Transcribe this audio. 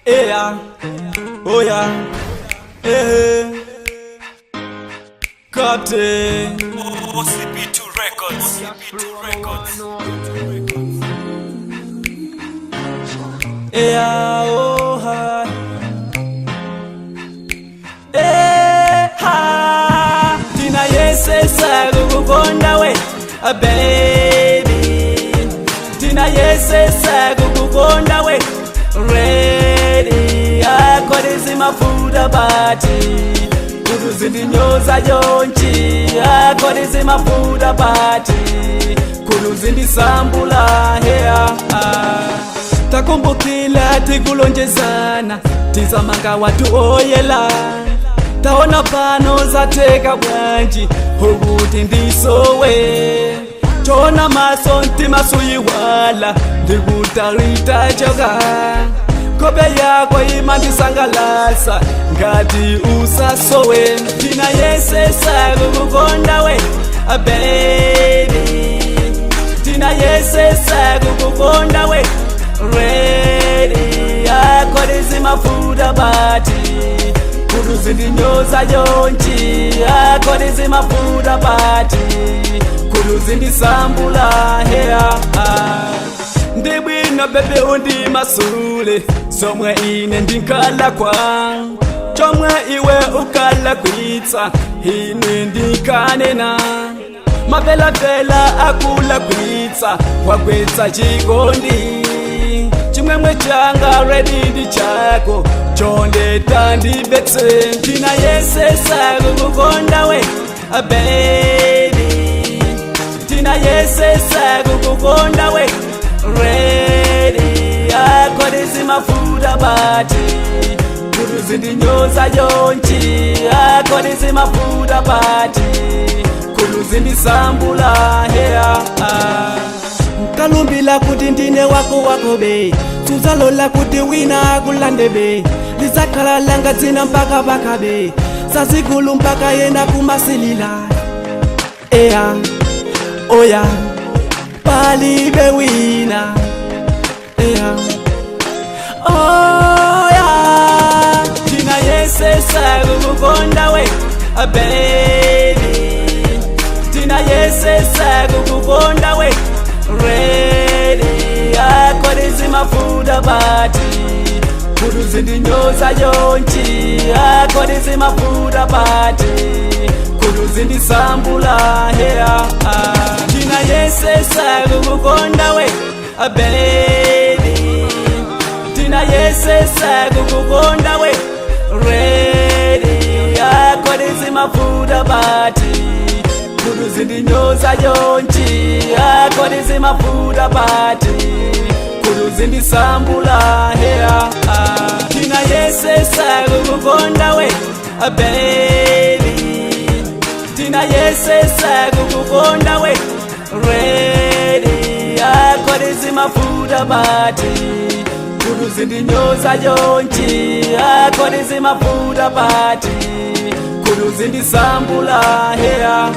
Eya, oya, eh, Captain. OCP2 Records. OCP2 Records. Eya, oh, hi. Eh, ha. Tina yesesa kukukonda we, ah, baby. Tina yesesa kukukonda we, ready. Akolezi mafuta bati, kutuzindinyoza yonchi. Akolezi mafuta bati, kutuzindisambula hea. Takumbukila tikulonjezana, tizamanga watu oyela. Taona pano zateka bwanji, ukuti ndisowe. Chona maso ntimasuyiwala, ndikutarita choka. Kope yako imandisangalasa, ngati usasowe. Tina yesesa kukukonda we, ah, baby. Tina yesesa kukukonda we, ready. Akolezi mafuta bati, kutuzindinyoza yonchi. Akolezi mafuta bati, kutuzindisambula hea. Ndibwino bebe undimasule, somwe ine ndinkalakwa, chomwe iwe ukalakwitsa ine ndikanena. Mapelavela akulakwitsa, wagwetsa chikondi. Chimwemwe changa ready ndi chako, chonde tandibetse. Tina yesesa kukukonda we, ah, baby. Tina yesesa kukukonda we, ready. Akolezi mafuta bati, kutuzindinyoza yonchi. Akolezi mafuta bati, kutuzindisambula hea. Nkalumbila kuti ndine wako wako be, suzalola kuti wina akulande be. Lizakhala langa dzina mpaka pakabe, sazikulu mpaka yena kumasilila. Eya, oya, palibe wina. Eya, oya. Tina yesesa kukukonda we, ah, baby. Tina yesesa kukukonda we, ready. Akolezi mafuta bati, kutuzindinyoza yonchi. Akolezi mafuta bati, kutuzindisambula hea. Tina yesesa kukukonda we, ah, baby. Tina yesesa kukukonda we, ready. Akolezi mafuta bati, kutuzindinyoza yonchi. Akolezi mafuta bati, kutuzindisambula hea. Tina yesesa kukukonda we, ah, baby. Tina yesesa kukukonda we, ready. Akolezi mafuta bati, kutuzindinyoza yonchi. Akolezi mafuta bati, kutuzindisambula hea.